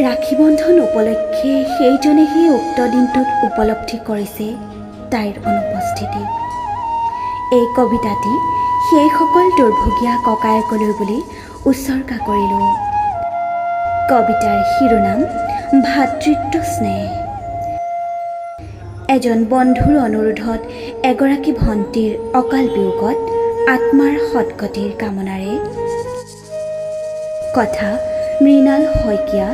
ৰাখী বন্ধন উপলক্ষে সেইজনেহে উক্ত দিনটোত উপলব্ধি কৰিছে তাইৰ অনুপস্থিতি। এই কবিতাটি সেইসকল দুৰ্ভগীয়া ককায়েকলৈ বুলি উৎসৰ্গা কৰিলোঁ। কবিতাৰ শিৰোনাম ভাতৃত্ব স্নেহ। এজন বন্ধুৰ অনুৰোধত এগৰাকী ভণ্টীৰ অকাল বিয়োগত আত্মাৰ সদ্গতিৰ কামনাৰে। কথা মৃণাল শইকীয়া,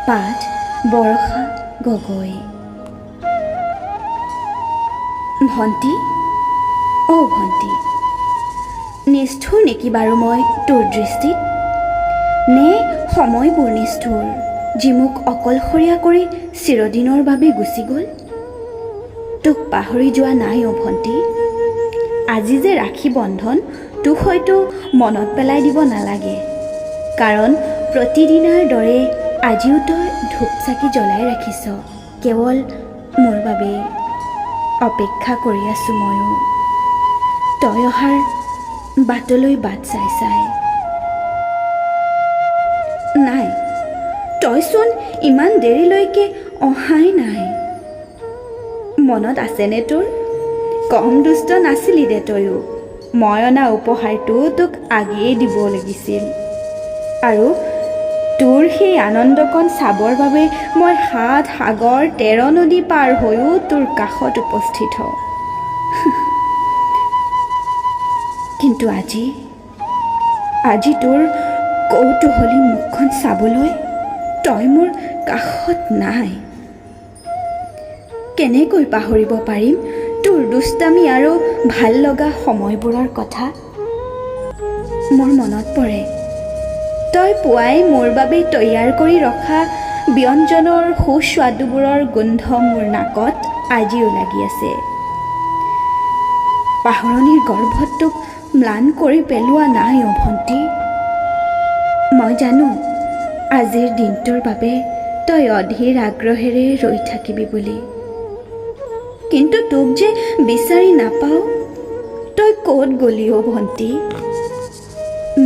পাঠ বৰষা গগৈ। ভণ্টি, অ' ভণ্টি, নিষ্ঠুৰ নেকি বাৰু মই তোৰ দৃষ্টিত? নে সময়বোৰ নিষ্ঠুৰ, যি মোক অকলশৰীয়া কৰি চিৰদিনৰ বাবে গুচি গ'ল? তোক পাহৰি যোৱা নাই অ' ভণ্টি। আজি যে ৰাখী বন্ধন, তোক হয়তো মনত পেলাই দিব নালাগে, কাৰণ প্ৰতিদিনাৰ দৰে আজিও তই ধূপ চাকি জ্বলাই ৰাখিছ কেৱল মোৰ বাবেই। অপেক্ষা কৰি আছোঁ ময়ো তই অহাৰ বাটলৈ বাট চাই চাই। নাই, তইচোন ইমান দেৰিলৈকে অহাই নাই। মনত আছেনে তোৰ? কম দুষ্ট নাছিলি দে তয়ো। মই অনা উপহাৰটো তোক আগেয়ে দিব লাগিছিল, আৰু তোৰ সেই আনন্দকণ চাবৰ বাবে মই 7 সাগৰ 13 নদী পাৰ হৈও তোৰ কাষত উপস্থিত হওঁ। কিন্তু আজি আজি তোৰ কৌতূহলী মুখখন চাবলৈ তই মোৰ কাষত নাই। কেনেকৈ পাহৰিব পাৰিম তোৰ দুষ্টামি আৰু ভাল লগা সময়বোৰৰ কথা? মোৰ মনত পৰে তই পুৱাই মোৰ বাবে তৈয়াৰ কৰি ৰখা ব্যঞ্জনৰ সুস্বাদুবোৰৰ গোন্ধ মোৰ নাকত আজিও লাগি আছে। পাহৰণিৰ গৰ্ভত তোক ম্লান কৰি পেলোৱা নাই অ' ভণ্টি। মই জানো আজিৰ দিনটোৰ বাবে তই অধীৰ আগ্ৰহেৰে ৰৈ থাকিবি বুলি, কিন্তু তোক যে বিচাৰি নাপাওঁ। তই ক'ত গ'লি অ' ভণ্টি?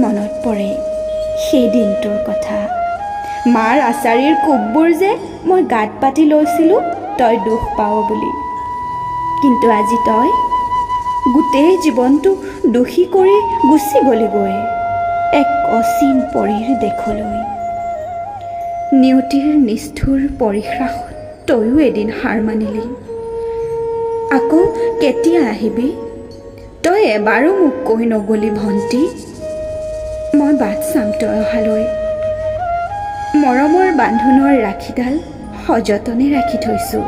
মনত পৰে সেই দিনটোৰ কথা, মাৰ আচাৰীৰ কোববোৰ যে মই গাত পাতি লৈছিলোঁ তই দুখ পাৱ বুলি। কিন্তু আজি তই গোটেই জীৱনটো দোষী কৰি গুচি গ'লিগৈ এক অচিন পৰীৰ দেশলৈ। নিয়তিৰ নিষ্ঠুৰ পৰিশ্ৰাসত তয়ো এদিন হাৰ মানিলি। আকৌ কেতিয়া আহিবি তই এবাৰো মোক কৈ নগ'লি ভণ্টি। মই বাট চাম তই অহালৈ। মৰমৰ বান্ধোনৰ ৰাখীডাল সযতনে ৰাখি থৈছোঁ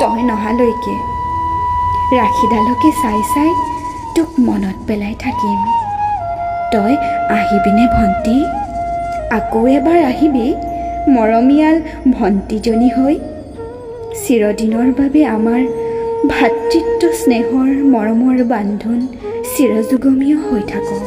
তই নহালৈকে। ৰাখীডালকে চাই চাই তোক মনত পেলাই থাকিম। তই আহিবিনে ভণ্টি? আকৌ এবাৰ আহিবি মৰমীয়াল ভণ্টিজনী হৈ। চিৰদিনৰ বাবে আমাৰ ভাতৃত্ব স্নেহৰ মৰমৰ বান্ধোন চিৰযুগমীয় হৈ থাকক।